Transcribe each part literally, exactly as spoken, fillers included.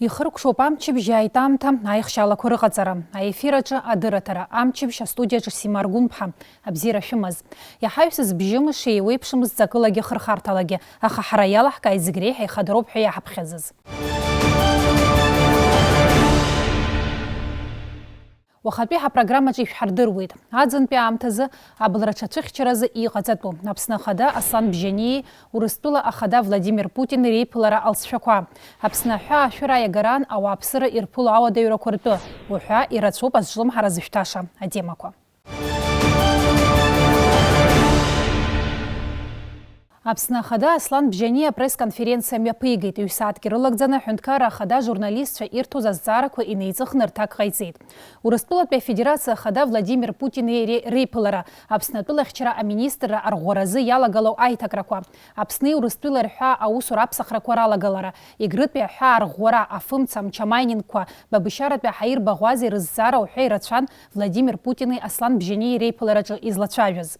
Ихыркәшоуп амчыбжь, иааит аамҭа аихшьаалақәа рыҟаҵара. Аефир аҿы адырраҭара, амчыбжь астудиаҿы Сима Аргәынԥҳа. Абзиара шәымаз. Иаҳаҩсыз бжьымш еиуеиԥшымыз ҵакылагьы хырхарҭалагьы, аха ҳара иалаҳкааит зегь реиҳа ихадароуп ҳәа иаҳаԥхьаӡаз. Уахатәи ҳапрограммаҿы ишәҳардыруеит. Аӡынтәи аамҭазы абылра ҽацәыхьчаразы иҟаҵатәу Аԥсны Ахада Аслан Бжьаниеи Урыстәыла Ахада Владимир Путини реиԥылара алҵшәақәа. Аԥсны аҳәаа ашәыра аиагараан ауааԥсыра ирԥыло ауадаҩрақәа ртәы уҳәа ирацәоуп азҿлымҳара зышәҭаша атемақәа. Аԥсны Ахада Аслан Бжьаниа апресс-конференциа мҩаԥигеит. Ҩ-сааҭк ирылагӡаны аҳәынҭқарра Ахада ажурналистцәа ирҭоз азҵаарақәа инеиҵыхны рҭак ҟаиҵеит. Урыстәылатәи Афедерациа Ахада Владимир Путини иареи реиԥылара, Аԥсны атәылахьчара аминистрра арӷәӷәаразы иалагало аиҭакрақәа, Аԥсни Урыстәылеи рҳәаа аусура аԥсахрақәа ралагалара, Егрытәи аҳәаа арӷәӷәара, афымца, амчамаинингқәа, Бабышьаратәи аҳаирба ӷәази рызҵаара уҳәа ирацәан Владимир Путини Аслан Бжьаниеи реиԥылараҿы излацәажәаз.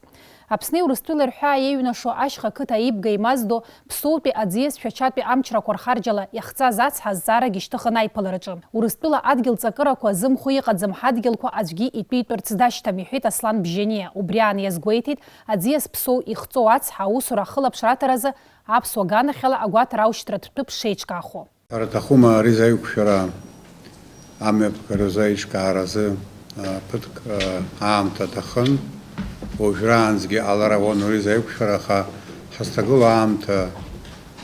Аԥсни Урыстәылеи рҳәаа еиҩнашо ашьха қыҭа аибга имаздо Ԥсоутәи аӡиас Шәачатәи амчрақәа рхарџьала иахҵаз ацҳа азҵаарагьы шьҭыхын аиԥылараҿы. Урыстәыла адгьыл ҵакырақәа зымхо иҟаӡам ҳадгьылқәа аӡәгьы итәитәырц дашьҭам, иҳәеит Аслан Бжьаниа. Убри аан иазгәеиҭеит аӡиас Ԥсоу ихҵоу ацҳа аусура ахылаԥшра аҭаразы аԥсуа аганахьала агәаҭара аушьҭратә ҭыԥ шеиҿкаахо. Ҳара ҭахума ари заиқәшәара амҩаԥгаразы аиҿкааразы, а, ԥыҭк, а, аамҭа аҭахын. Уажәраанӡагьы ҟалар ауан ари заиқәшәара, аха ҳазҭагылоу аамҭа,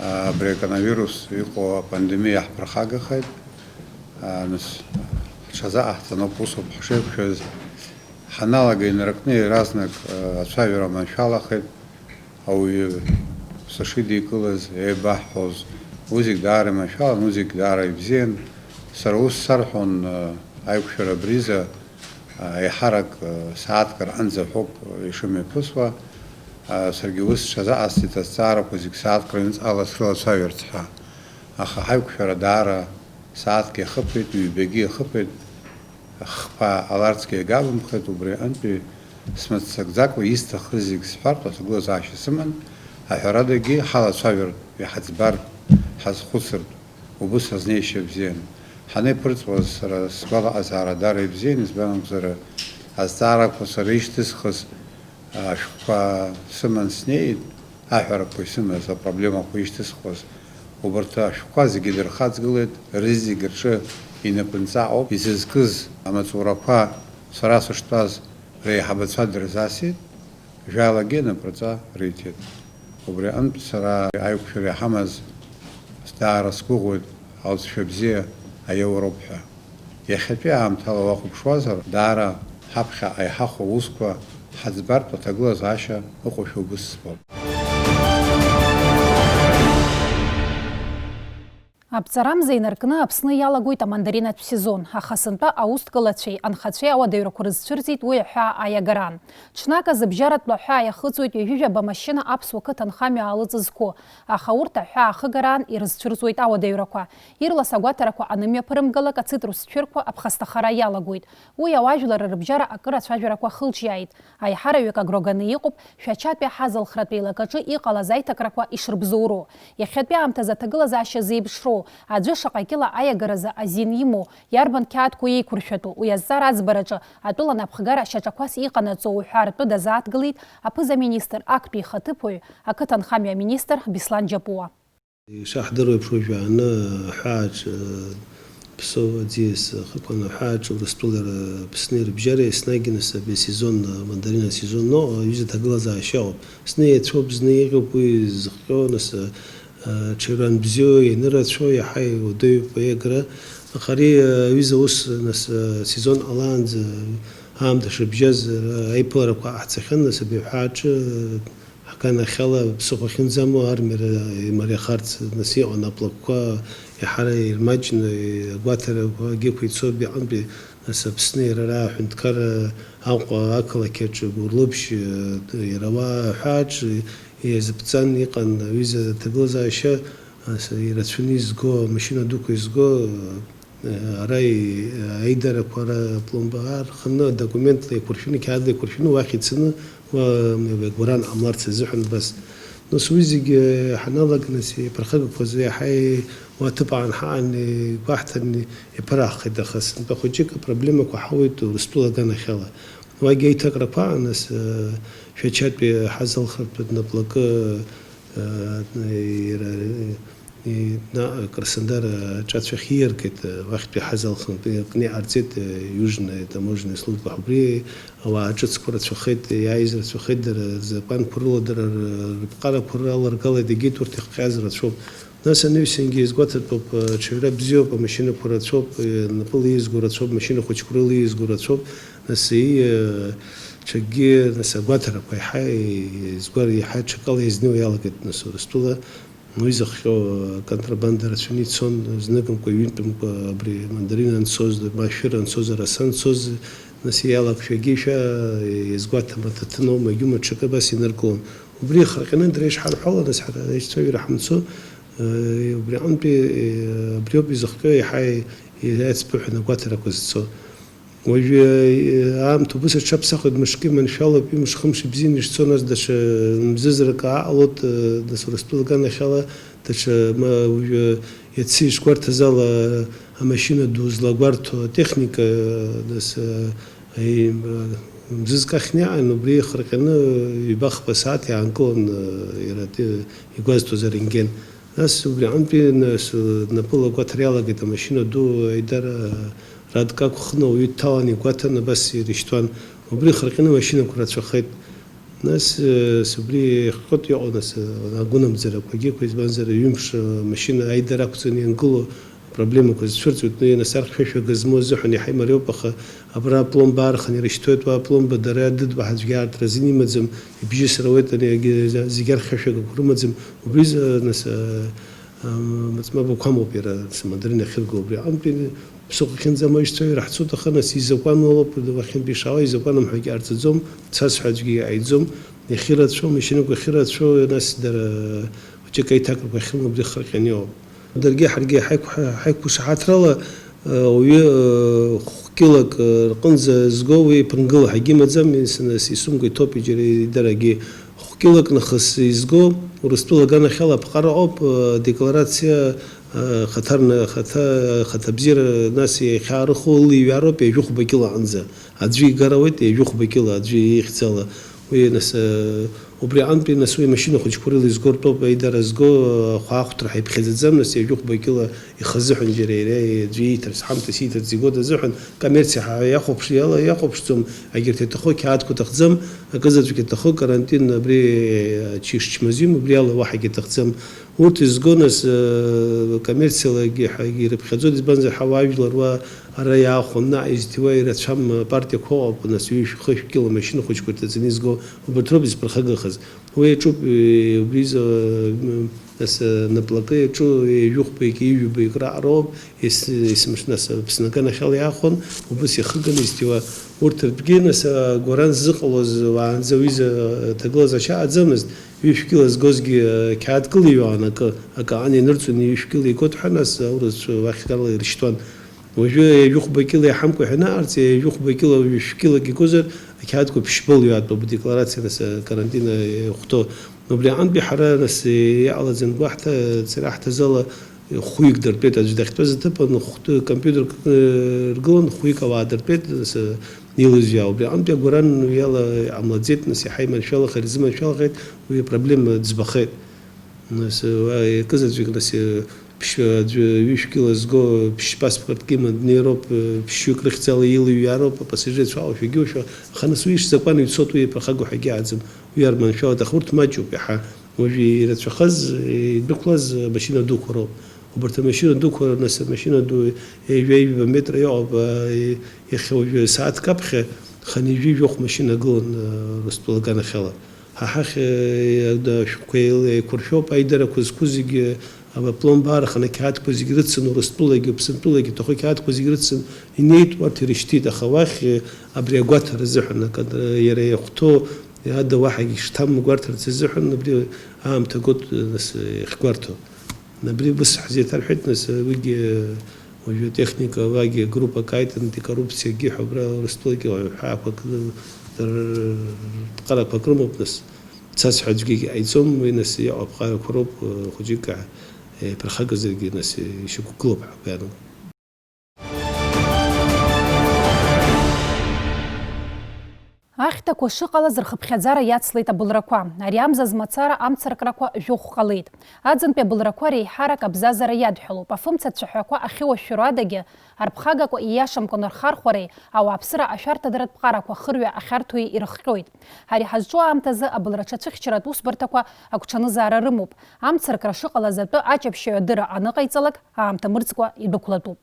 а, абри акоронавирус иҟоу апандемиа иаҳԥырхагахеит. А, нас, ҳҽазаҟаҳҵаноуп, усоуп ҳшеиқәшәаз. Ҳаналага инаркны иаразнак, а, ацәажәара маншәалахеит. Ауаҩы сышидикылаз, еибаҳҳәоз, уи зегь даара иманшәалан, уи зегь даара ибзиан. Сара ус сарҳәон, а, аиқәшәара абриза, а, еиҳарак, а, сааҭк рҟынӡа ҳәоуп ишымҩаԥысуа. А, саргьы ус сҽазыҟасҵеит, азҵаарақәа зегь сааҭк рыҩныҵҟала срылацәажәарц ҳәа. Аха ҳаиқәшәара даара сааҭк иахыԥеит, ҩбагьы иахыԥеит. Хԥа ҟаларцгьы иагабымхеит, убри аҟынтәи смыццакӡакәа исҭахыз зегь сҳәартә аҭагылазаашьа сыман, аҳәарадагьы ҳалацәажәартә, иҳаӡбартә, ҳазхәыцыртә, убыс азнеишьа бзиан. Ҳанеиԥырҵуаз сара сгәалаҟазаара даара ибзиан, избан акәзар, азҵаарақәа сара ишьҭысхыз ашәҟәқәа сыман снеит, аҳәарақәа исымаз, апроблемақәа ишьҭысхуаз, убарҭ ашәҟәқәа зегьы дырхаҵгылеит, рызегь рҿы инапынҵа ауп. Изызкыз амаҵурақәа сара сыштәаз реиҳабацәа дырзасит, жәаҩалагьы напырҵа риҭеит. Убри аҟынтә сара аиқәшәара иҳамаз даара сгәыӷуеит, алҵшәа бзиа аиауроуп ҳәа. Иахьатәи аамҭала уахәаԥшуазар, даара ҳаԥхьаҟа иҳахәо аусқәа ҳаӡбартә аҭагылазаашьа ыҟоушәа убыс збоит. Аԥҵарамза инаркны Аԥсны иалагоит амандаринатә сезон, аха сынтәа аусҭгалацәеи анхацәеи ауадаҩрақәа рызцәырҵит уи аҳәаа аиагараан. Ҽнак азыбжьаратәла аҳәаа иахыҵуеит ҩажәижәаба машьына аԥсуа қыҭанхамҩа аалыҵызқәоу, аха урҭ аҳәаа ахыгараан ирызцәырҵуеит ауадаҩрақәа. Ирлас агәаҭарақәа анымҩаԥырымгалак, ацитрус цәырқәа аԥхасҭахара иалагоит. Уи ауаажәлар рыбжьара акыр ацәажәарақәа ахылҿиааит. Аиҳараҩык агроганы иҟоуп Шәачатәи аҳазалхратә еилакаҿы иҟалаз аиҭакрақәа ишырбзоуроу. Иахьатәи аамҭазы аҭагылазаашьа зеиԥшроу, аӡәы шаҟа кьыла аиагаразы азин имоу, иарбан қьаадқәоу еиқәыршәатәу, уи азҵаара аӡбараҿы атәыла напхгара шьаҿақәас иҟанаҵо уҳәа ртәы дазааҭгылеит аԥыза-министр, актәи ихаҭыԥуаҩ, ақыҭанхамҩа аминистр Беслан Џьапуа. Ишаҳдыруеиԥш, уажәааны аҳәааҿ, Ԥсоу аӡиас ахықәан аҳәааҿ Урыстәылеи Аԥсни рыбжьара еснагь, нас, абри асезон, амандарина сезон, но аҩыза ҭагылазаашьа ыҟоуп. Зны еицәоуп, зны иҟьоуп, уи зыхҟьо, нас, аҽаҩран бзиоу, ианырацәоу, иаҳа иуадаҩуп аиагара. Аха ари аҩыза ус, нас, асезон ҟалаанӡа, аамҭа шыбжьаз, аиԥыларақәа ҟаҳҵахьан, нас, абри аҳәааҿы, Ҳганахьала ԥсыхәа ахьынӡамоу армиара имариахарц, нас, иҟан аплакқәа иаҳа ирмаҷны, агәаҭарақәагьы ықәицо, абри аҟынтәи, нас, Аԥсны иара ара аҳәынҭқарра Аҟәа ақалақь аҿы Гәылрыԥшь, иара уа аҳәааҿ иазыԥҵан иҟан аҩыза аҭагылазаашьа, нас, ирацәаны изго, амашьына дуқәа изго, Ара и-, аидарақәа ара апломба рханы адокументла еиқәыршәаны, қьаадла еиқәыршәаны уахь ицаны, уа, м, гәаран ҟамларц азыҳәан убас, Нас уи зегьы ҳаналага, нас иаԥырхагақәаз иаҳа уа аҭыԥ аан ҳаан, игәаҳҭан иԥырааҳхеит, аха сынтәа хәыҷык апроблемақәа ҳауеит Урыстәыла аганахьала. Уагьы аиҭакрақәа аан, нас, э, Шәачатәи ҳазалхратә наплакы, э, иара, и-, наҟ Краснодар аҿацә ахь ииаргеит, э, уахьтәи ҳазалхратә акны иҟарҵеит, э, Южная таможенная служба. Убри ауаа ҿыцқәа рацәахеит, иааиз рацәахеит, дара рзакәанқәа рыла, дара р-, рыԥҟарақәа раларгалеит, егьит урҭ ихҟьаз рацәоуп. Нас анаҩсангьы изгәаҭатәуп, аҽаҩра бзиоуп, амашьынақәа рацәоуп, э, напыла ииазго рацәоуп, машьына хәыҷқәа рыла ииазго рацәоуп, нас, и-, э, ҽакгьы, нас, агәаҭарақәа еиҳа, изгәар-, еиҳа ҽакала иазнеиуа иалагеит, нас, Урыстәыла. Уи зыхҟьо аконтрабанда рацәаны ицон, зныкымкәа, ҩынтәымкәа абри мандарин анцоз, ма шәыр анцоз, араса анцоз, нас иалак шәагьы шәа, изгәаҭам, аҭаҭын аума, егьума ҽакы абас инаркылон. Убри ихырҟьаны дара ишҳарҳәала, нас ҳара аишьцәажәара ҳамцо, э, убри аҟынтәи, э, абриоуп изыхҟьо еиҳа иацԥыҳәаны агәаҭарақәа зцо. Уажәы, э, аамҭа убыс аҽаԥсахуеит, мышкы маншәалоуп, ҩымш-хымш ибзианы ишцо, нас даҽа мзызрак ааҟалоит, э, нас Урыстәыла аганахьала, даҽа, ма, уажәы иацы ишгәарҭаз ала, амашьына ду злагәарҭо атехника, э, нас, э, э, мзызк ахь неиаан, убри ихырҟьаны ҩба-хԥа сааҭ иаанкылан, э, иара ати-, игәазҭоз арентген. Нас убри аҟынтәи, нас, напыла агәаҭара иалагеит, амашьына ду аидара радк ақәхны ауаҩы дҭалан игәаҭан, абас ирышьҭуан. Убри ихырҟьаны амашьынақәа рацәахеит. Нас, э, убри ихҟьоит иҟоу, нас, э, агәынамӡарақәагьы, избанзар, ҩымш, э, машьына аидара ақәҵаны иангыло, апроблемақәа зцәырҵуеит. Ну, нас архьшәашәага змоу азыҳәан иаҳа имариоуп, аха абра апломба аарханы ирышьҭуеит, уа апломба дара дыдбаҳа аӡәгьы аартра азин имаӡам, ибжьысыруеит, ани егьи-, зегь архьшәашәагақәа рымаӡам. Убри за-, нас, а, а, маҵмабақәа амоуп иара, нас, амандарин ахьырго убри аҟынтәи ԥсыхәа ахьынӡамоу аишьцәа ираҳцоит, аха нас изакәануп, уахьынтәи ишаауа изакәанам ҳәагьы ҟарҵаӡом, цас ҳәа аӡәгьы иҟаиҵом, иахьырацәоу, машьынақәа ахьырацәоу, нас дара хәыҷык аиҭакрақәа ахьрымоу убри хырҟьаны иҟоуп. Даргьы ҳаргьы ҳаиқә-, ҳа-, ҳаиқәшаҳаҭрала, э, ауаҩы, э, хәкьылак, э, рҟынӡа зго уи ԥынгыла ҳагьимаӡам, ес-, нас исумгәа иҭоуп, иџьара идарагьы хәкьылак нахыс изго, Урыстәыла аганахьала аԥҟара ауп, э, декларациа, э, хаҭарна-, хаҭа-, хаҭабзиара, нас иахьаарыху лыҩароуп, ҩажәихәба кьыла аҟынӡа. Аӡәы игар ауеит, ҩажәихәба кьыла, аӡәы ихьӡала. Уи, нас, э, Убри аҟынтәи, нас, уи амашьына хәыҷқәа рыла изгортәоуп, аидара зго, ахәаахәҭра ҳаиԥхьаӡаӡам, нас, ҩажәихәба кьыла ихазыҳәан џьара иара аӡәы ииҭарц, ҳамҭас ииҭарц игоит азыҳәан, коммерциа ҳа-, иахәаԥш-, иала-, иахәаԥшӡом, егьырҭ иаҭаху ақьаадқәа аҭахӡам, акызаҭәык иаҭаху карантин абри, э, чышчмазим, убри ала уаҳагьы аҭахӡам. Урҭ изго, нас, э, коммерциалагьы ҳагьы ирыԥхьаӡоит, избанзар, ҳауаажәлар уа ара иаахәаны наҟ изҭиуа ирацәам, э, партиақәа ыҟоуп, нас, ҩышә-, хышә кьыла машьына хәыҷқәа ирҭаҵаны изго, убарҭ роуп изԥырхагахаз. Уи иаҿуп, э, убри изы, э, м, нас, э, наплакы иаҿу, э, ҩажәихәбаҩык, ҩажәибаҩык раҟароуп, ес-, есымш, нас, Аԥсны аганахьала иаахәон, убыс ихыганы изҭиуа. Урҭ ртәгьы, нас, агәаран ззыҟалоз уаанӡа уи изы, э, ҭагылазаашьа аӡамызт, ҩышә кьыла згозгьы, э, қьаадк ылыҩуан акы, акы аан инырҵәон, ҩышә кьыла игот ҳәа, нас, аурысцәа уахь гарала ирышьҭуан. Уажәы ҩажәихәба кьыла иаҳамкәа ҳәа анаҟарҵ, ҩажәихәба кьыла ҩышә кьылак игозар, ақьаадқәа ԥшьба лҩаатәуп, декларациа, нас, карантин, э, ихәҭоу. Убри аҟынтәи ҳара, нас, э, иҟалаӡам гәаҳҭа, э, цераҳҭазала, э, хәҩык дыртәеит, аӡәы дахьтәаз аҭыԥан хәты-, компиутерк, э, ргылан, хәҩык ауаа дыртәеит, нас, э, илызҩаа. Убри аҟынтәи агәаран уи ала иҟамлаӡеит, нас, иаҳа иманшәалахеит, изыманшәалахеит, уи апроблема ӡбахеит. Нас, уа, акызаҵәык, нас, ԥшь-, аӡәы ҩышә кьыла зго ԥшь-паспортк иман днеироуп, ԥшьҩык рыхьӡала илыҩароуп, апассажирцәа алшәагьы ушәа, аха нас уи ишзакәан ицоит, уи иԥырхагоу ҳәагьы ааӡам, уи арманшәалоит, аха урҭ маҷуп иаҳа. Уажәы ирацәахаз, идәықәлаз амашьына дуқәа роуп. Убарҭ амашьына дуқәа, нас, амашьына ду ҩажәа-ҩба метра иҟоуп, а, иахьа уажәы сааҭк аԥхьа хынҩажәи жәохә машьына гылан, а, Урыстәыла аганахьала. Ҳа ҳахь, э, ашәҟәқәа еил-, еиқәыршәоуп, аидарақәа зқәу зегьы, апломба аарханы ақьаадқәа зегьы рыцын, Урыстәылагьы, Аԥсынтәылагьы, иаҭаху ақьаадқәа зегьы рыцын инеит, урҭ ирышьҭит, аха уахь, э, абри агәаҭара азыҳәан, акад-, иара иахәҭоу ада уаҳагьы ишҭамгәарҭарц азыҳәан, абри аамҭа гот, э, нас, э, иахьгәарҭо. Абри ус ҳзеиҭарҳәеит, нас, уигьы уажәы атехника, уагьы группак ааит, антикоррупциагьы ҳәа, абра Урыстәылагьы ҳәаақәак, р-, ԥҟарақәак рымоуп, нас. Цас ҳәа аӡәгьы ҟаиҵом, уи нас иҟоу аԥҟарақәа роуп, хәыҷык еиԥырхагазаргьы нас ишьақәгылоуп ҳәа агәы иаанагоит. Ахьҭақәа шыҟалаз рхыԥхьаӡара иацлеит абылрақәа. Ари амза змацара амцаркрақәа жәохә ҟалеит. Аӡынтәи абылрақәа реиҳарак абзазара иадҳәалоуп. Афымца цәаҳәақәа ахьыуашәшәыроу адагьы, арԥхагақәа ииашамкәан рхархәареи ауааԥсыра ашәарҭадаратә ԥҟарақәа хырҩа ахьарҭои ирыхҟьоит. Ҳара иҳазҿу аамҭазы абылра аҽацәыхьчаратә усбарҭақәа агәҽанызаара рымоуп. Амцаркра шыҟалаз атәы аҷаԥшьаҩ адырра аныҟаиҵалак, аамҭа мырӡкәа идәықәлатәуп.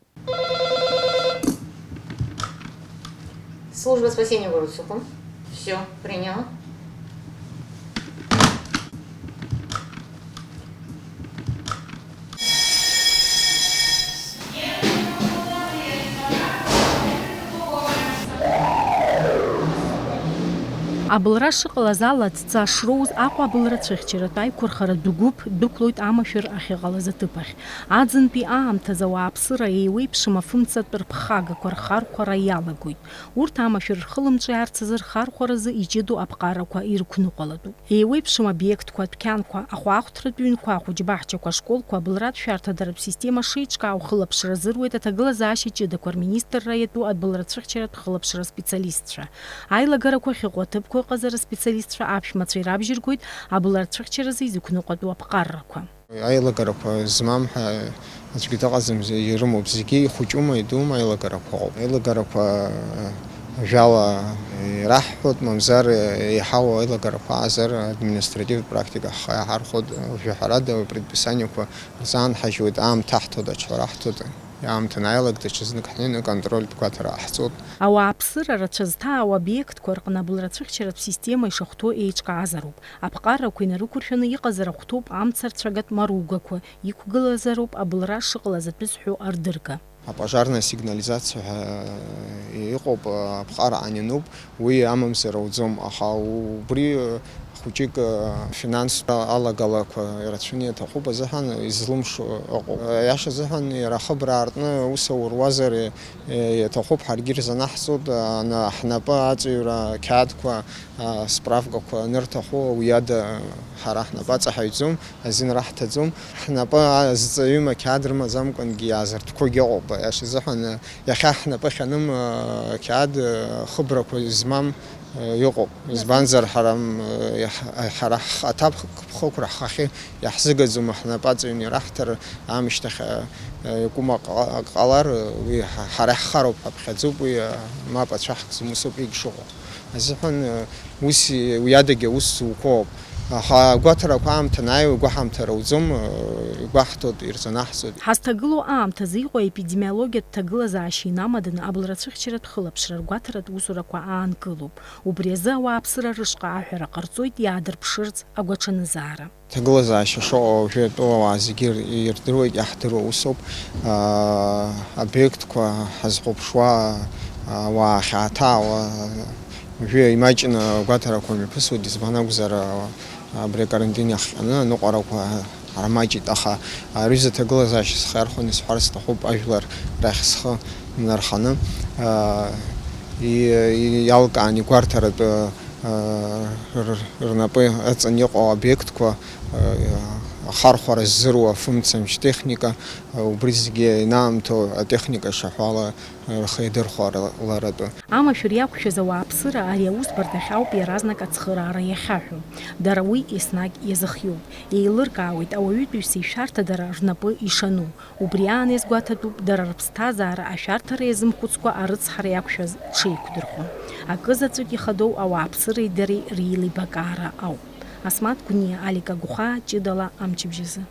Служба спасения города Сухум. Все, приняла. Абылра шыҟалаз ала, адҵа шроуз Аҟәа абылра цәыхьчаратә аиқәырхаратә гәыԥ дәықәлоит амашәыр ахьыҟалаз аҭыԥ ахь. Аӡынтәи аамҭазы ауааԥсыра еиуеиԥшым афымцатә рԥхагақәа рхархәара иалагоит. Урҭ амашәыр рхылымҿиаарц азы рхархәаразы иҷыдоу аԥҟарақәа ирықәныҟәалатәуп. Еиуеиԥшым обиектқәа, адәқьанқәа, ахәаахәҭратә ҩынқәа, ахәыҷбаҳчақәа, ашколқәа абылратә шәарҭадаратә система шеиҿкаау хылаԥшра азыруеит аҭагылазаашьа ҷыдақәа рминистрра иатәу абылра цәыхьчаратә хылаԥшра специалистцәа. Аилагарақәа ахьыҟоу аҭыԥқәа ыҟазар аспециалистцәа аԥшәмацәа ирабжьыргоит абылра цәыхьчаразы изықәныҟәатәу аԥҟаррақәа. Аилагарақәа змам ҳәа аӡәгьы дыҟаӡам, ирымоуп, зегьы ихәыҷума, идуума, аилагарақәа ыҟоуп. Аилагарақәа жәала ираҳҳәоит, мамзар еиҳау аилагарақәа аазар административтә практика ҳхы иаҳархәоит, уажәы ҳәарада, предписаниақәа рзаанҳажьуеит, аамҭа аҳҭоит, аҽҳәара аҳҭоит, аамҭа анааилак, даҽазнык ҳнеины аконтрольтә гәаҭара ҟаҳҵоит. Ауааԥсыра рацәа зҭаау обиектқәа рҟны абылра цәыхьчаратә система ишахәҭоу еиҿкаазароуп. Аԥҟарақәа инарықәыршәаны иҟазар ахәҭоуп амцарцәагатә маругақәа, иқәгылазароуп абылра шыҟалаз атәы зҳәо ардырга. Апожарная сигнализациа ҳәа иҟоуп, аԥҟара ан иануп, уи амамзар ауӡом, аха убри хәыҷык финанстә алагалақәа ирацәаны иаҭахуп азыҳәан излымшо ыҟоуп. Аиаша азыҳәан, иара ахыбра аартны аус ауруазар иаҭахуп, ҳаргьы ирзанаҳҵоит, ана-, ҳнапы аҵаҩра ақьаадқәа, а, справкақәа анырҭаху, уи ада ҳара ҳнапы аҵаҳаҩӡом, азин раҳҭаӡом. Ҳнапы азҵаҩым ақьаад рымаӡамкәангьы иаазыртқәогьы ыҟоуп. Аиаша азыҳәан, иахьа ҳнапы ахьаным, а, ақьаад, а, хыбрақәа змам, а, ыҟоуп. Избанзар, ҳара, м, иаҳ-, ҳара ҳхаҭа ԥхықәра ҳхахьы иаҳзыгаӡом, ҳнапы аҵаҩны ираҳҭар, аамышьҭахь, а, а, иакәым аҟ-, ак ҟалар, уи ҳа-, ҳара иаҳхароуп ҳәа ԥхьаӡоуп, уи, а, мап ацәаҳкӡом, усоуп егьшыҟоу. Азыҳәан, ус, уи адагьы аус зуқәоуп. Аха агәаҭарақәа аамҭа анааиуа игәаҳамҭар ауӡом, игәаҳҭоит, ирзанаҳҵоит. Ҳазҭагылоу аамҭазы иҟоу аепидемиологиатә ҭагылазаашьа инамаданы абылра цәыхьчаратә хылаԥшра ргәаҭаратә усурақәа аанкылоуп. Убри азы ауааԥсыра рышҟа аҳәара ҟарҵоит иаадырԥшырц агәаҽанызаара. Ҭагылазаашьа шыҟоу уажәы атәылауаа зегьы ир-, ирдыруеит, иаҳдыруа усоуп. Аа, обиектқәа ҳазхәаԥшуа, ауаа ахьааҭаауа, уажәы имаҷны агәаҭарақәа мҩаԥысуеит, избан акәзар, абри акарантин иахҟьаны аныҟәарақәа ҳармаҷит, аха аҩыза ҭагылазаашьа схы иархәаны исҳәар сҭахуп ажәлар рахь схы нарханы, аа, и-, и-, иалкаан игәарҭаратәы р-, рнапы ыҵан иҟоу обиектқәа, ахархәара ззыруа фымцамч техника, убри зегьы инаамҭоу атехника шаҳәала рхы иадырхәаларатәы. Амашәыр иақәшәаз ауааԥсыра ари аусбарҭахь ауп иаразнак ацхыраара иахьаҳәо. Дара уи еснагь иазыхиоуп. Еилыркаауеит ауаҩытәыҩса ишәарҭадара рнапы ишану. Убри аан иазгәаҭатәуп дара рыԥсҭазаара ашәарҭара иазымхәыцкәа арыцҳара иақәшәаз дшеиқәдырхо. Акы заҵәык ихадоу ауааԥсыреи дареи реилибакаара ауп. Асмаҭ Гәниа, Алика Гәхаа, ҷыдала амчыбжьазы.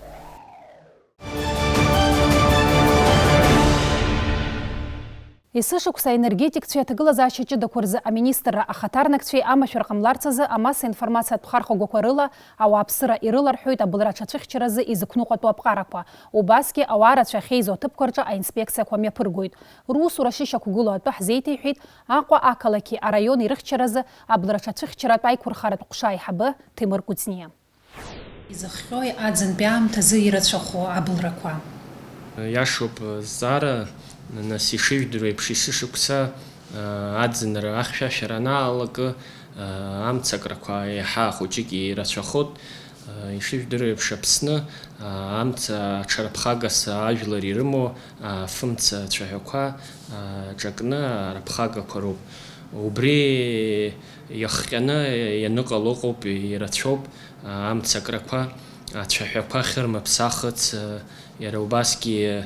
Есышықәса аенергетикцәеи аҭагылазаашьа ҷыдақәа рзы аминистрра ахаҭарнакцәеи амашәыр ҟамларц азы амассаинформациатә хархәагақәа рыла ауааԥсыра ирыларҳәоит абылра аҽацәыхьчаразы изықәныҟәатәу аԥҟарақәа. Убасгьы ауаа рацәа ахьеизо аҭыԥқәа рҿы аинспекциақәа мҩаԥыргоит. Русура шышьақәгылоу атәы ҳзеиҭеиҳәеит Аҟәа ақалақьи араиони рыхьчаразы абылра аҽацәыхьчаратә аиқәырхаратә ҟәша аиҳабы Ҭемыр Кәыҵниа. Изыхҟьои аӡынтәи аамҭазы ирацәахо абылрақәа? Иашоуп азҵаара, нас, ишыжәдыруа еиԥш, есышықәса, а, аӡынра ахьшәашәара анаалакы, Амцакрақәа еиҳа ахәыҷык ирацәахоит. Ишыжәдыруа еиԥш, Аԥсны амца аҽарԥхагас ажәлар ирымоу афымца ацәаҳәақәа ҿакны арԥхагақәа роуп. Убри иахҟьаны ианыҟало ыҟоуп, ирацәоуп амцакрақәа, ацәаҳәақәа ахьырмыԥсахыц, иара убасгьы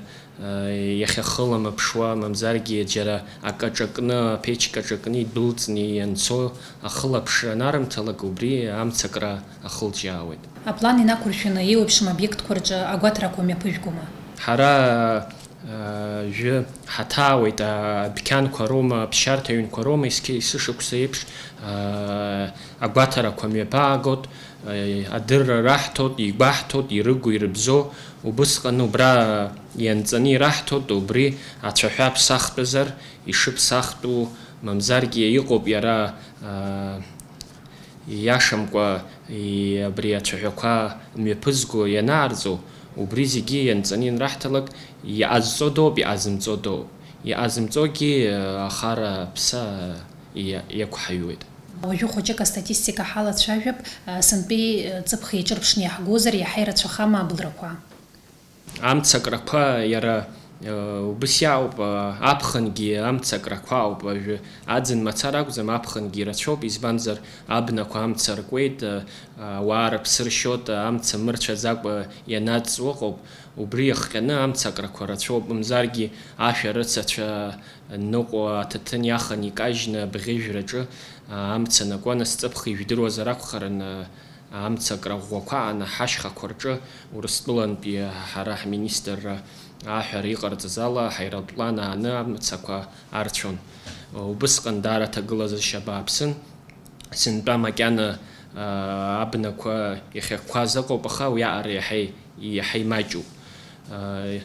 иахьахыламыԥшуа, мамзаргьы џьара акы аҿакны, аԥечка аҿакны идәылҵны ианцо ахылаԥшра анарымҭалак, убри амцакра ахылҿиаауеит. Аплан инақәыршәаны еиуеиԥшым обиектқәа рҿы агәаҭарақәа мҩаԥыжәгома? Ҳара, а, жәы ҳаҭаауеит, а, адәқьанқәа роума, аԥсшьарҭа ҩнқәа роума, есқьы есышықәса еиԥш, а, агәаҭарақәа мҩаԥаагоит. Адырра раҳҭоит, игәаҳҭоит, ирыгу, ирыбзоу, убысҟан убра ианҵаны ираҳҭоит, убри ацәаҳәа ԥсахтәызар, ишыԥсахтәу, мамзаргьы иҟоуп иара, аа, ииашамкәа, и-, абри ацәаҳәақәа мҩаԥызго ианаарҵо, убри зегьы ианҵаны ианраҳҭалак, иҟазҵо доуп, иҟазымҵо доуп. Иҟазымҵогьы, ахара аԥса иа-, иақәҳаҩуеит. Уажәы хәыҷык астатистика ҳалацәажәап, сынтәеи ҵыԥх еиҿырԥшны иаҳгозар, иаҳа ирацәахама абылрақәа? Амцакрақәа иара, э, убыс иаауп, э, аԥхынгьы амцакрақәа ауп, уажәы аӡын мацара акәӡам, аԥхынгьы ирацәоуп, избанзар, абнақәа амца ркуеит, э, ауаа рыԥсы ршьоит, амца мырцәаӡакәа ианаҵҵуа ыҟоуп, убри иахҟьаны амцакрақәа рацәоуп, мамзаргьы ашәарыцацәа ныҟәо аҭаҭын иахан икажьны абӷьыжәраҿы, а, амца анакуа, нас ҵыԥх ижәдыруазар акәхарын, а, амцакра ӷәӷәақәа аан, ҳашьхақәа рҿы Урыстәылантәи ҳара ҳминистрра аҳәара иҟарҵаз ала, ҳаирплан ааны амцақәа арцәон. Убысҟан даара аҭагылазаашьа бааԥсын. Сынтәа макьана, а, абнақәа иахьакқәаз ыҟоуп, аха уиаҟара иаҳа и-, иаҳа имаҷуп. А,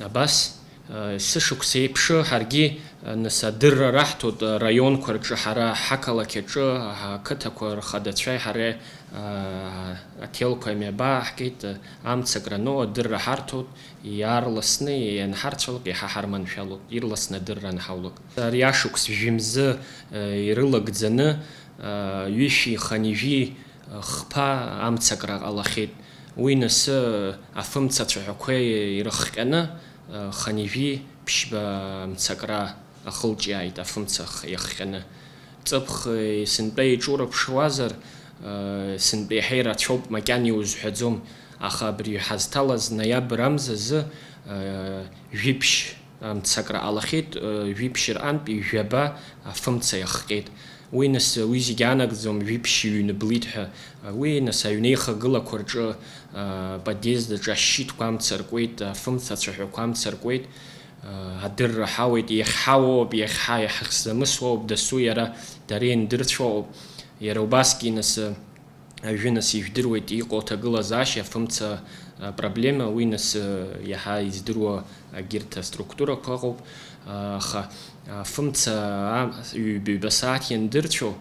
абас, а, есышықәса еиԥш ҳаргьы, а, нас адырра раҳҭоит, а, раионқәа рҿы, ҳара ҳақалақь аҿы, ҳақыҭақәа рхадацәеи ҳареи, а, ателқәа мҩабааҳгеит, а, амцакра ану адырра ҳарҭоит, иаарласны ианҳарцәалак иаҳа ҳарманшәалоит, ирласны адырра анҳаулак. Ари ашықәс жәымзы, а, ирылагӡаны, а, ҩышәи хынҩажәи хԥа амцакра ҟалахьеит. Уи насы афымца ацәаҳәақәа ирыхҟьаны, хынҩажәи ԥшьба мцакра ахылҿиааит афымца х-, иахҟьаны. Ҵыԥх, сынтәа иҿурыԥшуазар, сынтәа иаҳа ирацәоуп, макьана иузҳәаӡом, аха абри ҳазҭалаз ноиабр амзазы, жәиԥшь Амцакра ҟалахьеит, э, жәиԥшь рҟынтә ҩажәаба афымца иахҟьеит. Уи нас, уи зегьы анагӡом, жәиԥшь ҩны блит ҳәа. Уи нас аҩнеихагылақәа рҿы, э, подъезд аҿы ашьшьыҭқәа амца ркуеит, афымца ацәаҳәақәа амца ркуеит, э, адырра ҳауеит, иахьҳауоуп, иахьҳа-, иаҳзамысуоуп, дасу иара, дара иандырцәоуп. Иара убасгьы нас, э, Ажәы нас ижәдыруеит иҟоу аҭагылазаашьа, афымца, а, проблема, уи нас, а, иаҳа издыруа агьырҭ аструктурақәа ыҟоуп, а, аха, а, афымца, а, ҩба-, ҩба сааҭ иандырцәоу,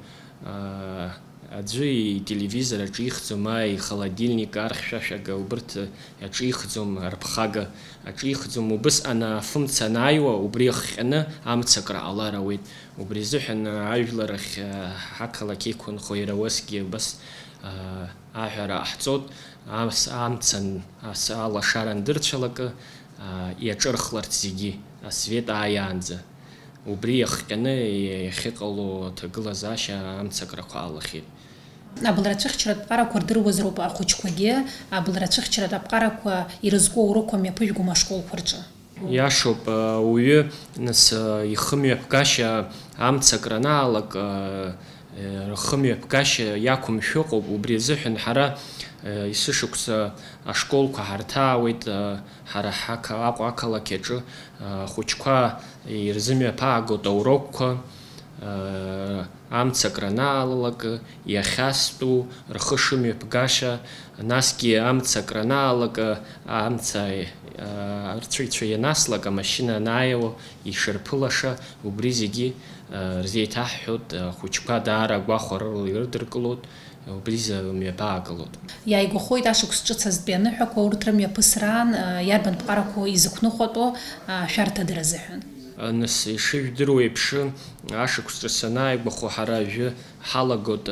а, аӡәы ителевизор аҿихӡом, ааи, ихолодильник, архьшәашәага, убырҭ аҿихӡом, арԥхага аҿихӡом, убысҟан афымца анааиуа, убри иахҟьаны амцакра ҟалар ауеит. Убри азыҳәан ажәлар ахь, а, ҳақалақь иқәынхо иара уасгьы убас, а, аҳәара ҟаҳҵоит, ас амца н-, ас алашара андырцәалакы, а, иаҿырхларц зегьы, асвет ааиаанӡа. Убри иахҟьаны иахьыҟало аҭагылазаашьа амцакрақәа ҟалахьеит. Абылра ацәыхьчаратә ԥҟарақәа рдыруазароуп ахәыҷқәагьы, абылра ацәыхьчаратә аԥҟарақәа ирызку аурокқәа мҩаԥыжәгома ашколқәа рҿы? Иашоуп, ауаҩы, нас, ихымҩаԥгашьа амцакра анаалак, рхымҩаԥгашьа иақәымшәо ыҟоуп, убри азыҳәан ҳара, есышықәса ашколқәа ҳарҭаауеит, ҳара ҳақа-, Аҟәа ақалақь аҿы, ахәыҷқәа ирзымҩаԥаагоит аурокқәа, амцакра анаалалак, иахьастәу, рхы шымҩаԥгаша, насгьы амцакра анаалак, амца, рцәыҩцәа ианаслак, амашьына анааиуа, ишырԥылаша, убри зегьы, рзеиҭаҳҳәоит, ахәыҷқәа даара агәахәарыла ирыдыркылоит, убри зымҩаԥаагылоит. Иааигәахоит ашықәс ҿыц азтәи аныҳәақәа, урҭ рымҩаԥысраан, иарбан ԥҟарақәоу изықәныҟәатәу, ашәарҭадара азыҳәан? Нас, ишыжәдыруа еиԥш, ашықәс ҿыц анааигәахо, ҳара ажәы ҳалагоит,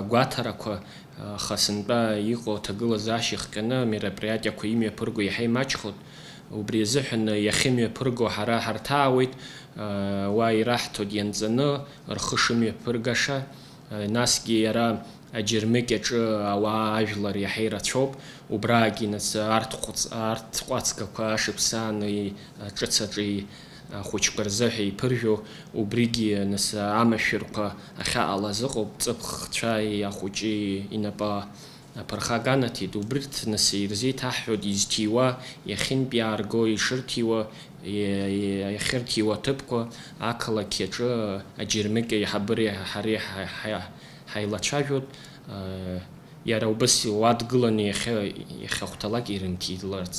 агәаҭарақәа, аха сынтәа иҟоу аҭагылазаашьа ихҟьаны амероприатиақәа имҩаԥырго иаҳа имаҷхоит. Убри азыҳәан иахьымҩаԥырго ҳара ҳарҭаауеит, уа ираҳҭоит ианҵаны рхы шымҩаԥыргаша. Насгьы иара аџьармыкьаҿы ауаа ажәлар иаҳа ирацәоуп, убраагьы нас арҭ ҟәыҵ-, арҭ ҟәацгақәа ашықәс ааны и-, ҿыц аҿы и-, ахәыҷқәа рзыҳәа иԥыржәо, убригьы нас амашәырқәа ахьаҟалаз ыҟоуп, ҵыԥхцәа ахәыҷы инапы аԥырхага анаҭеит, убырҭ нас ирзеиҭаҳҳәоит изҭиуа, иахьынтә иаарго, ишырҭиуа, и-, и-, иахьырҭиуа аҭыԥқәа, ақалақь аҿы аџьармыкьа аиҳабыреи ҳареи ҳа-, ҳа-, ҳаилацәажәоит, э, иара убас уа дгыланы иахьа, иахьахәҭалак ирымҭиларц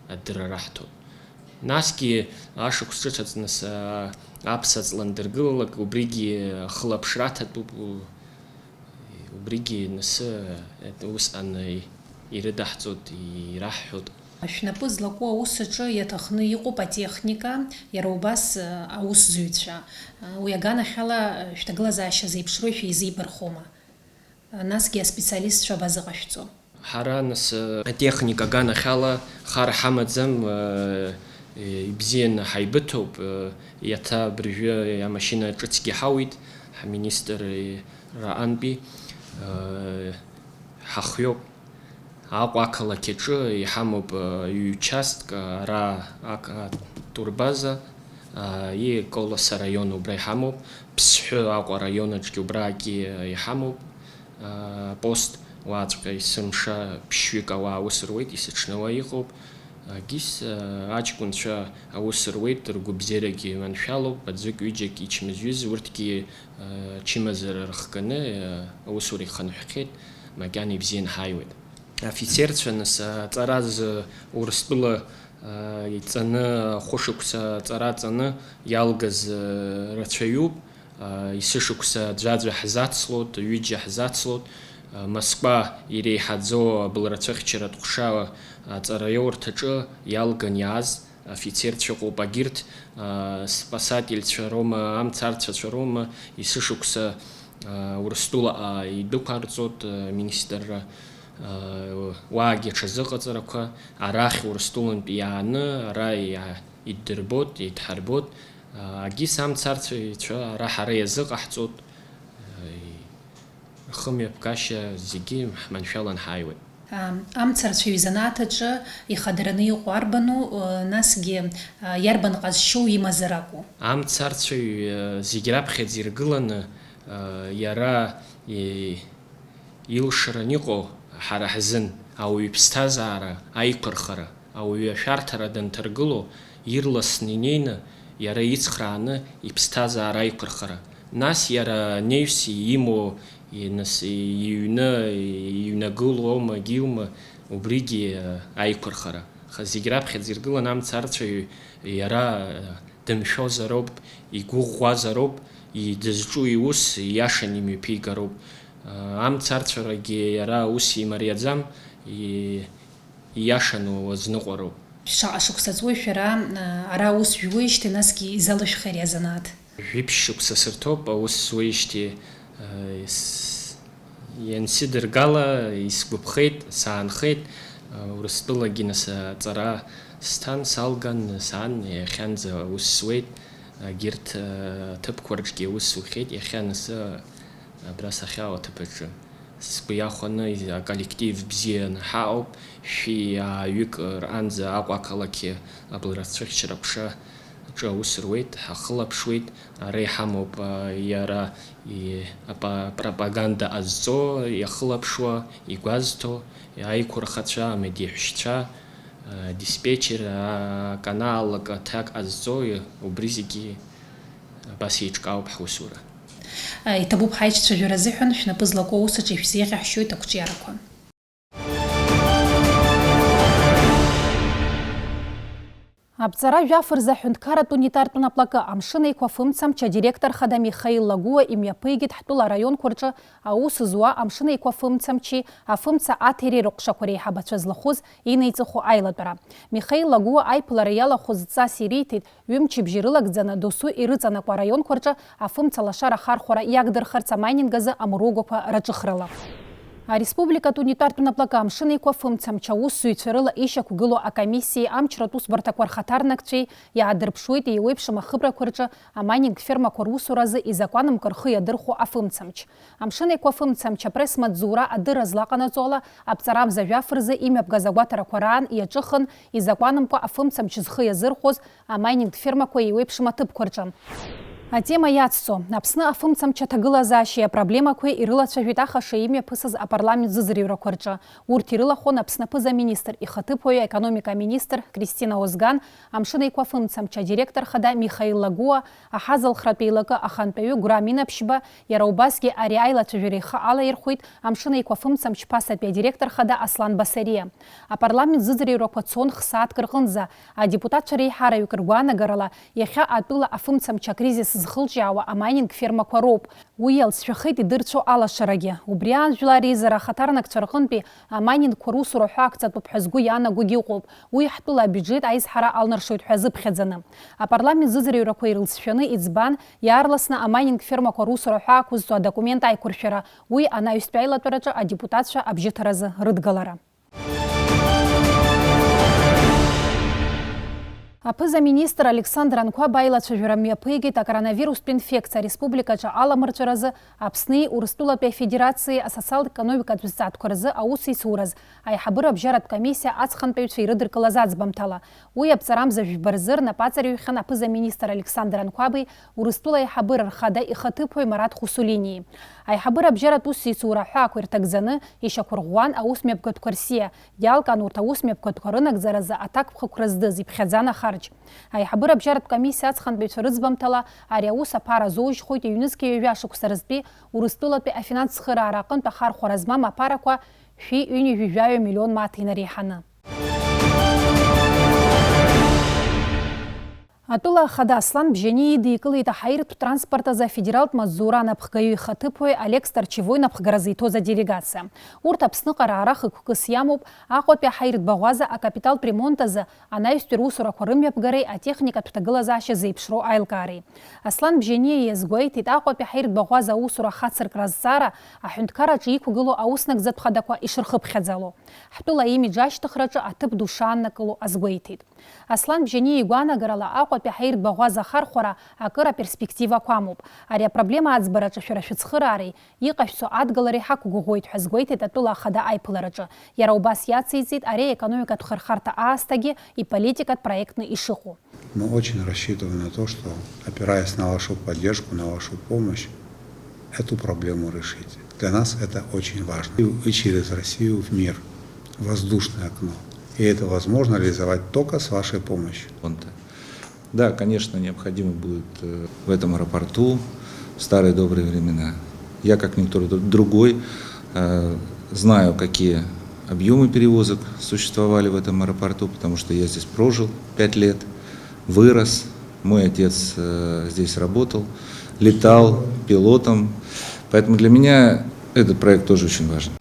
адырра раҳҭоит. Насгьы ашықәс ҿыц аҵныс, э, аԥса ҵла андыргылалак, убригьы ахылаԥшра аҭатәуп, у-, убригьы насы, э, усҟан, э, ирыдаҳҵоит, ираҳҳәоит. Шәнапы злаку аус аҿы иаҭахны иҟоуп атехника, иара убас, э, аусзуҩцәа. Э, уи аганахьала, э, шәҭагылазаашьа зеиԥшроу шәеизибархома? Э, насгьы аспециалистцәа абазыҟашәҵо? Ҳара, нас, э, атехника аганахьала хар ҳамаӡам, э, э, ибзианы ҳаибыҭоуп, э, иаҭа абыржәы амашьына ҿыцгьы ҳауит, ҳминистрра аҟынтәи, э, ҳахҩоуп. Аҟәа ақалақь аҿы иҳамоуп, э, ҩ-участк, ара ак-, атурбаза, э, и Колос араион убра иҳамоуп, Ԥсҳәы Аҟәа араион аҿгьы убрагьы иҳамоуп, э, пост, уаҵәҟьа есымша ԥшьҩык ауаа аус руеит, есыҽны уа иҟоуп. Агьыс, э, аҷкәынцәа аус руеит, ргәабзиарагьы маншәалоуп, аӡәык-ҩыџьак ичмазаҩыз, урҭгьы, э, чымазара рыхганы, э, аусура ихынҳәхьеит, макьана ибзианы ҳааиуеит. Афицерцәа, нас, аҵара азы Урыстәыла, а, иҵаны, хәышықәса аҵара ҵаны иалгаз, а, рацәаҩуп. А, есышықәса аӡәаӡәа ҳзацлоит, ҩыџьа ҳзацлоит. А, Москва иреиҳаӡоу абылрацәыхьчаратә ҟәша аҵараиоурҭаҿы иалган иааз афицерцәа ыҟоуп. Агьырҭ, а, спасательцәа роума, амцарцәацәа роума, есышықәса, а, Урыстәылаҟа идәықәарҵоит, а, министрра. Уаагьы аҽазыҟаҵарақәа арахь Урыстәылантәи иааны ара иа-, иддырбоит, идҳарбоит. Агьыс амцарцәаҩцәа ара ҳара иазыҟаҳҵоит, рхымҩаԥгашьа зегьы ҳманшәалан ҳааиуеит. Амцарцәаҩ изанааҭ аҿы ихадараны иҟоу арбану, насгьы иарбан ҟазшьоу имазар акәу? Амцарцәаҩ зегь раԥхьаӡа иргыланы, иара, и-, Илшаран иҟоу ҳара ҳзын ауаҩы иԥсҭазаара аиқәырхара, ауаҩы ашәарҭара данҭаргыло, ирласны инеины, иара ицхрааны иԥсҭазаара аиқәырхара, нас иара анаҩс имоу, и-, нас иҩны, иҩнагылоума, егьиума, убригьы аиқәырхара. Аха зегь раԥхьаӡа иргылан амцарцәаҩ иара, дымшәозароуп, игәыӷәӷәазароуп, и-, дызҿу иус ииашаны имҩаԥигароуп. Амцарцәарагьы иара ус имариаӡам, и-, ииашаны уазныҟәароуп. Шаҟа шықәса ҵуеи шәара, ара аус жәуеижьҭеи, насгьы изалышәхи ари азанааҭ? Жәиԥшь шықәса сырҭоуп аус зуеижьҭеи, ес-, Иансыдыргала исгәаԥхеит, саанхеит, Урыстәылагьы нас аҵара сҭан, салган, саан, иахьанӡа аус зуеит, егьырҭ аҭыԥқәа рҿгьы аус зухьеит, иахьа нас абра сахьаау аҭыԥ аҿы. Сгәы иахәаны, аколлектив бзианы ҳаҟоуп, шәи ааҩык рҟынӡа Аҟәа ақалақьы абылрацәыхьчара аҟәша аҿы аус руеит, ҳахылаԥшуеит, ара иҳамоуп, а, иара, и-, апа-, пропаганда ҟазҵо, иахылаԥшуа, игәазҭо, аиқәырхацәа, амедеиҳәшьцәа, а, диспетчер, а, аканал аҭак ҟазҵо, и-, убри зегьы абас еиҿкаауп ҳусура. Иҭабуп ҳаиҿцәажәара азыҳәан, шәнапы злаку аус аҿы ишәзеиӷьаҳшьоит ақәҿиарақәа. Аԥҵара жәаф рзы аҳәынҭқарратә унитартә наплакы Амшын Еиқәа афымцамч адиректор хада Михаил Лагәыуа имҩаԥигеит ҳтәыла араионқәа рҿы аус зуа Амшын Еиқәа афымцамчи афымца аҭиреи рыҟәшақәа реиҳабацәа злахәыз инеиҵыху аилатәара. Михаил Лагәыуа аиԥылара иалахәыз ҵас ириҭеит, ҩымчыбжьа ирылагӡаны досу ирыҵанакуа араионқәа рҿы афымца лашара ахархәара иагдырхарц амайнинг азы амругәақәа раҿыхрала. Ареспубликатә унитартә наплакы Амшын Еиқәа афымцамч аусзуҩцәа рыла ишьақәгылоу акомиссиеи амчратә усбарҭақәа рхаҭарнакцәеи иаадырԥшуеит еиуеиԥшым ахыбрақәа рҿы амайнинг фермақәа русуразы изакәанымкәа рхы иадырхәо афымцамч. Амшын Еиқәа афымцамч апресс-маҵзура адырра злаҟанаҵо ала аԥҵарамза жәаф рзы имҩаԥгаз агәаҭарақәа раан иаҿыхын, изакәанымкәа афымцамч зхы иазырхәоз амайнинг фермақәа еиуеиԥшым аҭыԥқәа рҿы. Атема иацҵо, Аԥсны афымцамч аҭагылазаашьеи апроблемақәеи ирылацәажәеит ахаша имҩаԥысыз апарламент зыӡырҩрақәа рҿы. Урҭ ирылахәын Аԥсны аԥыза-министр ихаҭыԥуаҩ, аекономика аминистр Кристина Озган, Амшын Еиқәа афымцамч адиректор хада Михаил Лагәыуа, аҳазалхратә еилакы ахантәаҩы Гәырам Инаԥшьба, иара убасгьы ари аилацәажәара ихы алаирхәеит Амшын Еиқәа афымцамч ԥасатәи адиректор хада Аслан Басариа. Апарламент зыӡырҩрақәа цон х-сааҭк рҟынӡа. Адепутатцәа реиҳараҩык ргәаанагарала, иахьа атәыла афымцамч акризис зхылҿиаауа амайнинг фермақәа роуп. Уи иалҵшәахеит идырцәо алашарагьы. Убри аан жәлар реизара ахаҭарнакцәа рҟынтәи амайнингқәа русура ҳәа акцатәуп ҳәа згәы иаанагогьы ыҟоуп. Уи ҳтәыла абиуџьет аизҳара алнаршоит ҳәа азыԥхьаӡаны. Апарламент зыӡырҩрақәа ирылҵшәаны иӡбан, иаарласны амайнинг фермақәа русура ҳәа ақәызҵо адокумент аиқәыршәара, уи анаҩстәи аилатәараҿы адепутатцәа абжьыҭаразы рыдгалара. Аԥыза-министр Александр Анқәаб аилацәажәара мҩаԥигеит акоронавирустә инфекциа ареспубликаҿы аламырҵәаразы Аԥсни Урыстәылатәи Афедерациеи асоциал-економикатә зҵаатәқәа рзы аусеицураз аиҳабыра абжьаратә комиссиа аҵхантәаҩцәа ирыдыркылаз аӡбамҭала. Уи аԥҵарамза жәба рзы рнапаҵаҩхьан аԥыза-министр Александр Анқәаби Урыстәыла аиҳабыра рхада ихаҭыԥуаҩ Марат Хусулинии. Аиҳабыра абжьаратә усеицура аҳәаақәа ирҭагӡаны ишьақәырӷәӷәан аусмҩаԥгатәқәа рсиа, иалкаан урҭ аусмҩаԥгатәқәа рынагӡаразы аҭакԥхықәра здыз иԥхьаӡан ахарџь. Аиҳабыра абжьаратә комиссиа аҵхантәаҩцәа рыӡбамҭала, ари аус аԥара азоужьхоит ҩнызқьи ҩажәа шықәса рзтәи Урыстәылатәи афинанс цхыраара аҟынтә ахархәара змам аԥарақәа шәи ҩынҩажәи жәаҩа миллион мааҭ инареиҳаны. Атәыла ахада Аслан Бжьаниа идикылеит аҳаиртә транспорт азы афедералтә маҵзура анапхгаҩы ихаҭыԥуаҩ Олег Старчевой напхгара зиҭоз аделегациа. Урҭ Аԥсныҟа раара хықәкыс иамоуп Аҟәатәи аҳаиртә баӷәаза акапиталтә ремонт азы анаҩстәи русурақәа рымҩаԥгареи атехникатә ҭагылазаашьа зеиԥшроу аилкаареи. Аслан Бжьаниа иазгәеиҭеит, Аҟәатәи аҳаиртә баӷәаза аусура ахацыркра азҵаара аҳәынҭқарраҿы иқәгылоу ауснагӡатә хадақәа ишырхыԥхьаӡало. Ҳтәыла аимидж ашьҭыхраҿы аҭыԥ ду шааннакыло азгәеиҭеит. Аслан Бжьаниа игәаанагарала, Аҟәатәи аҳаиртә баӷәаза ахархәара акыр аперспективақәа амоуп. Ари апроблема аӡбараҿы шәара шәыцхыраареи иҟашәҵо адгалареи ҳақәгәыӷуеит ҳәа азгәеиҭеит атәыла ахада аиԥылараҿы. Иара убас иациҵеит ари аекономикатә хырхарҭа аасҭагьы иполитикатә проектны ишыҟоу. Мы очень рассчитываем на то, что, опираясь на вашу поддержку, на вашу помощь, эту проблему решить. Для нас это очень важно. И через Россию в мир. Воздушное окно. И это возможно реализовать только с вашей помощью. Да, конечно, необходимо будет, э, в этом аэропорту в старые добрые времена. Я, как никто дру-, другой, э, знаю, какие объёмы перевозок существовали в этом аэропорту, потому что я здесь прожил пять лет, вырос. Мой отец, э, здесь работал, летал пилотом. Поэтому для меня этот проект тоже очень важен.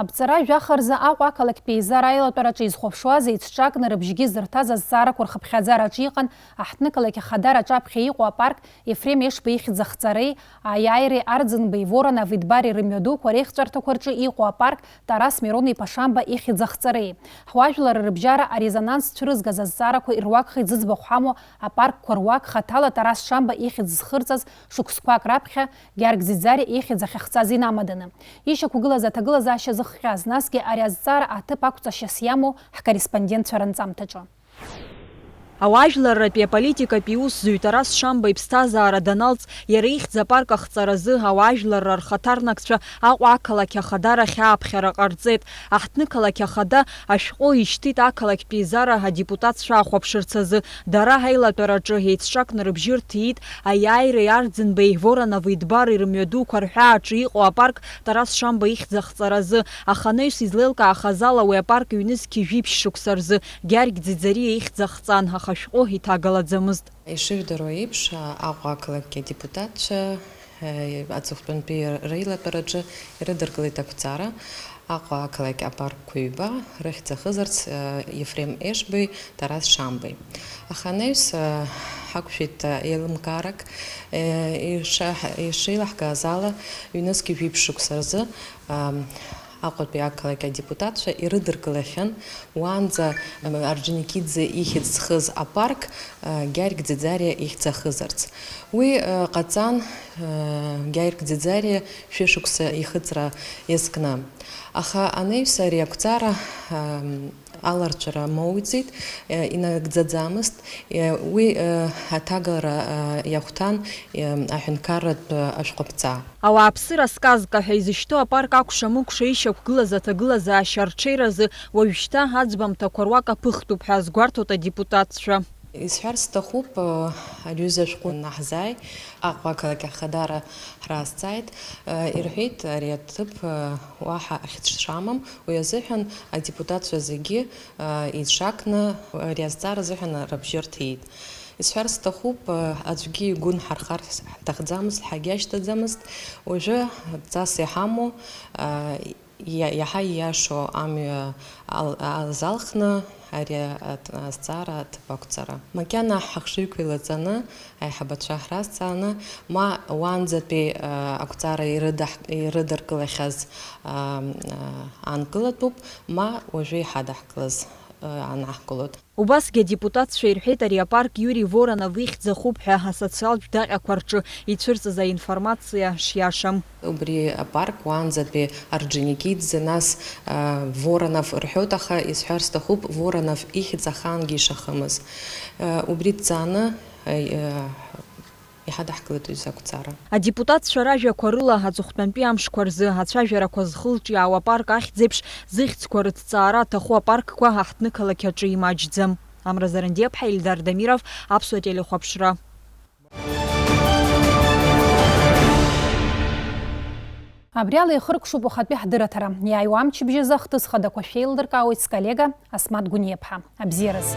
Аԥҵара жәаха рзы Аҟәа ақалақьтә еизара аилатәараҿы изхәаԥшуаз еицҿакны рыбжьгьы зырҭаз азҵаарақәа рхыԥхьаӡараҿы иҟан аҳҭнықалақь ахадара аҿаԥхьа иҟоу апарк Ефрем Ешба ихьӡ ахҵареи, Аиааиреи Арӡынбеи, Воронов Идбари рымҩадуқәа реихҵәарҭақәа рҿы иҟоу апарк Тарас Мирон-иԥа Шамба ихьӡ ахҵареи. Ҳуаажәларра рыбжьара арезонанс цәырызгаз азҵаарақәа ируакхеит зыӡбахә ҳамоу апаркқәа руак хаҭала Тарас Шамба ихьӡ зхырҵаз шықәсқәак раԥхьа Гьаргь Ӡиӡариа ихьӡ ахьахҵаз инамаданы. Ишьақәгылаз аҭагылазаашьа зыхҟьаз, насгьы ари азҵаара аҭыԥ ақәҵашьас иамоу ҳкорреспондентцәа ранҵамҭаҿы. Ауаажәларратәи аполитикатәи иусзуҩ Тарас Шамба иԥсҭазаара даналҵ, иара ихьӡ апарк ахҵаразы ауаажәларра рхаҭарнакцәа Аҟәа ақалақь ахадара хьааԥхьара ҟарҵеит. Аҳҭнықалақь ахада ашәҟәы ишьҭит ақалақьтә еизара адепутатцәа ахәаԥшырц азы. Дара ҳаилатәараҿы еицҿакны рыбжьы рҭиит аиааиреи Арӡынбеи Воронови Дбари рымҩадуқәа рҳәааҿы иҟоу апарк Тарас Шамба ихьӡ ахҵаразы. Аха анаҩс излеилкаахаз ала, уи апарк ҩнызқьи жәиԥшь шықәса рзы Гьаргь Ӡиӡариа ихьӡ ахҵан, аха ашәҟәы иҭагалаӡамызт. Ишыжәдыруа еиԥш, Аҟәа ақалақь адепутатцәа, э, аҵыхәтәантәи реилатәараҿы ирыдыркылеит ақәҵара. Аҟәа ақалақь апаркқәа ҩба рыхьӡ ахызарц, э, Ефрем Ешбеи, Тарас Шамбеи. Аха анаҩс, э, ҳақәшәеит, э, еилымкаарак, э, иша-, ишеилаҳкааз ала, ҩнызқьи жәиԥшь шықәса рзы, э, Аҟәатәи ақалақь адепутатцәа ирыдыркылахьан уаанӡа, э, Орџьоникиӡе ихьӡ зхыз апарк, э, Гьаргь Ӡиӡариа ихьӡ ахызарц. Уи, э, ҟаҵан, э, Гьаргь Ӡиӡариа шәышықәса ихыҵра иазкны. Аха анаҩс ари ақәҵара, э, аларҵәара моуӡеит, э, инагӡаӡамызт. Э, уи, э, аҭагалара, э, иахәҭан, э, аҳәынҭқарратә, э, ашәҟәыԥҵа. Ауааԥсыра сказка ҳәа изышьҭоу апарк акәша-мыкәша ишьақәгылаз аҭагылазаашьа арҽеиразы уажәшьҭа аӡбамҭақәа руак аԥыхтәуп ҳәа азгәарҭоит адепутатцәа. Исҳәарц сҭахуп, э, аҩыза ашәҟәы анаҳзааи, Аҟәа ақалақь ахадара ҳразҵааит, э, ирҳәеит, ари аҭыԥ, э, уаҳа ахьӡ шамам, уи азыҳәан адепутатцәа зегьы, э, еицҿакны ари азҵаара азыҳәан рыбжьы рҭеит. Исҳәарц сҭахуп, э, аӡәгьы игәы нҳархар ҳҭахӡамызт, ҳагьашьҭаӡамызт. Уажәы ҵас иҳамоу, э, иа-, иаҳа ииашоу амҩа ал-, азалхны ари аҭ-, азҵаара аҭыԥ ақәҵара. Макьана ҳахшыҩқәа еилаҵаны, аиҳабацәа ҳразҵааны, ма уаанӡатәи, э, ақәҵара ирыдаҳ-, ирыдыркылахьаз, э, э, аанкылатәуп, ма уажәы иҳадаҳкылаз, э, анаҳкылоит. Убасгьы адепутатцәа ирҳәеит, ари апарк Иури Воронов ихьӡ ахуп ҳәа асоциалтә даҟьақәа рҿы ицәырҵыз аинформациа шиашам. Убри апарк уаанӡатәи Орџьоникиӡе, нас, а, Воронов рҳәоит, аха исҳәар сҭахуп, Воронов ихьӡ ахаангьы ишахымыз. А, убри дҵааны, а, а, иҳадаҳкылеит уи закәҵара. Адепутатцәа ражәақәа рыла, аҵыхәтәантәи амшқәа рзы ацәажәарақәа зхылҿиаауа апарк ахьӡеиԥш зыхьӡқәа рыҭҵаара аҭаху апаркқәа аҳҭнықалақь аҿы имаҷӡам. Амра Зарандиаԥҳа, Ельдар Дамиров, Аԥсуа телехәаԥшра. Абри ала ихыркәшоуп уахатәи ҳдырраҭара. Иааиуа амчыбжьазы ахҭыс хадақәа шәеилдыркаауеит сколлега Асмаҭ Гәыниаԥҳа. Абзиараз.